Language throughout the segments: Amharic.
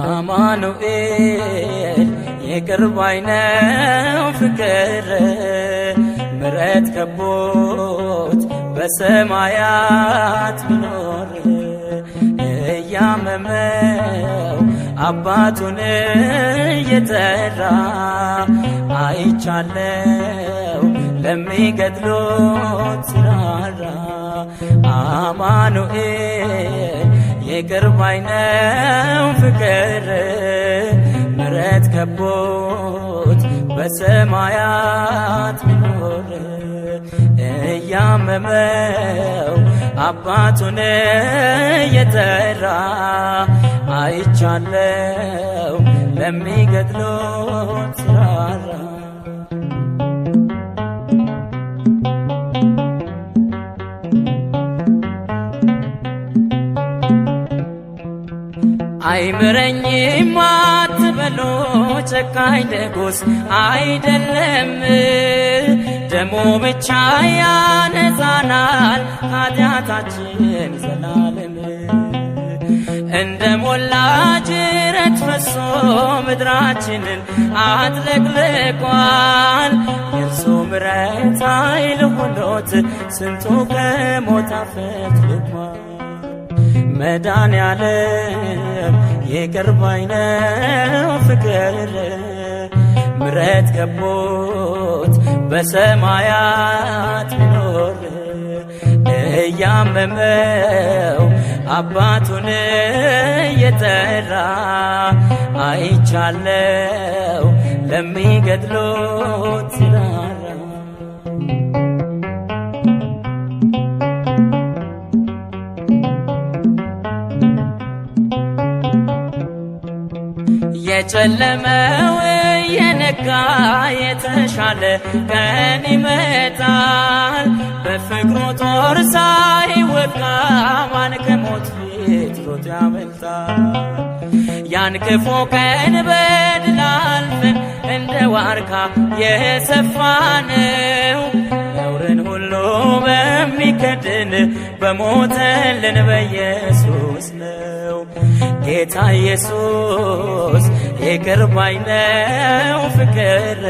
አማኑኤል ይቅር ባይ ነው ፍቅር ምሕረት ከቦት በሰማያት ቢኖር እያመመው አባቱን እየጠራ አይቻለው ለሚገድሉት ሲራራ አማኑኤል ይቅር ባይ ነው ፍቅር ምሕረት ከቦት በሰማያት ቢኖር እያመመው አባቱን እየጠራ አይቻለው ለሚገድሉት ሲራራ። አይምረኝም አትበሉ ጨካኝ ንጉሥ አይደለም፣ ደሙ ብቻ ያነጻናል ኃጢአታችን ዘላለም። እንደ ሞላ ጅረት ፈሶ ምድራችንን አጥለቅልቋል። የእርሱ ምሕረት ኃይል ሆኖት ስንቱ ከሞት አፈትልኳል። መድኃኔዓለም ይቅር ባይ ነው ፍቅር ምሕረት ከቦት በሰማያት ቢኖር እያመመው አባቱን እየጠራ አይቻለው ለሚገድሉት ሲራራ። የጨለመው የነጋ የተሻለ ቀን ይመጣል። በፍቅሩ ጦር ሳይወጋ ማን ከሞት ፊት ሮጦ ያመልጣል? ያን ክፉ ቀን በድል አልፈን እንደ ዋርካ የሰፋነው ነውርን ሁሉ በሚከድን በሞተልን በኢየሱስ ነው። ጌታ ኢየሱስ ይቅር ባይ ነው ፍቅር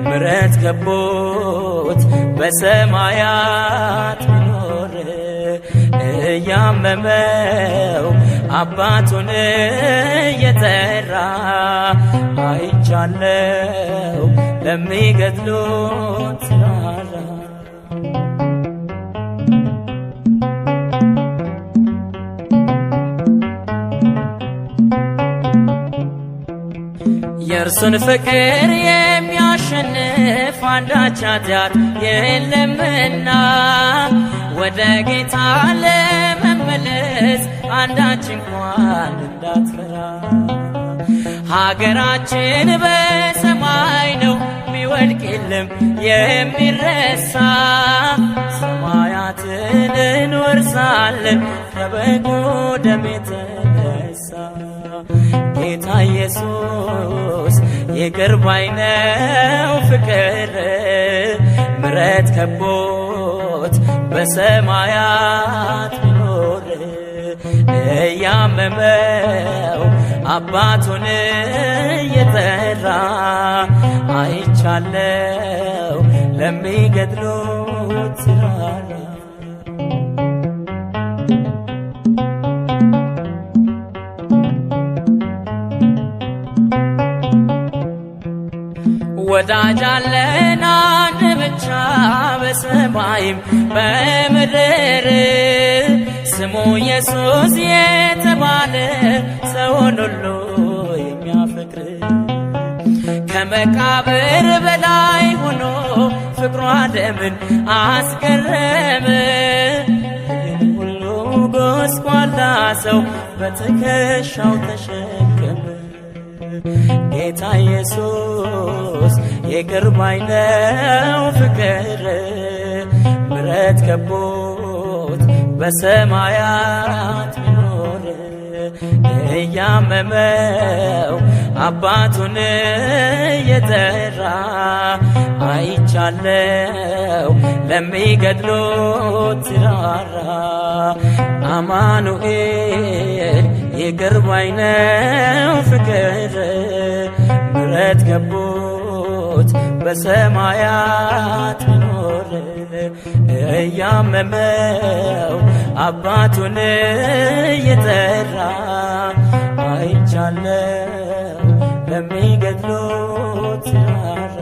ምሕረት ከቦት በሰማያት ቢኖር እያመመው አባቱን እየጠራ አይቻለው ለሚገድሉት ሲራራ። የእርሱን ፍቅር የሚያሸንፍ አንዳች ኃጢአት የለምና ወደ ጌታ ለመመለስ አንዳች እንኳን እንዳትፈራ። ሀገራችን በሰማይ ነው ሚወድቅ የለም የሚረሳ፣ ሰማያትን እንወርሳለን ከበጉ ደም የተነሳ። ጌታ ኢየሱስ ይቅር ባይ ነው ፍቅር ምሕረት ከቦት በሰማያት ቢኖር እያመመው አባቱን እየጠራ አይቻለው ለሚገድሉት ሲራራ። ወዳጅ አለን አንድ ብቻ በሰማይም በምድር ስሙ ኢየሱስ የተባለ ሰውን ሁሉ የሚያፈቅር ከመቃብር በላይ ሆኖ ፍቅሩ ዓለምን አስገረመ። ይህን ሁሉ ጎስቋላ ሰው በትከሻው ተሸከመ። ጌታ ኢየሱስ ይቅር ባይ ነው ፍቅር ምሕረት ከቦት በሰማያት ቢኖር እያመመው አባቱን እየጠራ አይቻለው ለሚገድሉት ሲራራ። አማኑኤል ይቅር ባይ ነው ፍቅር፣ ምሕረት ገቦት በሰማያት ሚኖር፣ እያመመው አባቱን እየጠራ አይቻለው ለሚገድሉት ሲራራ።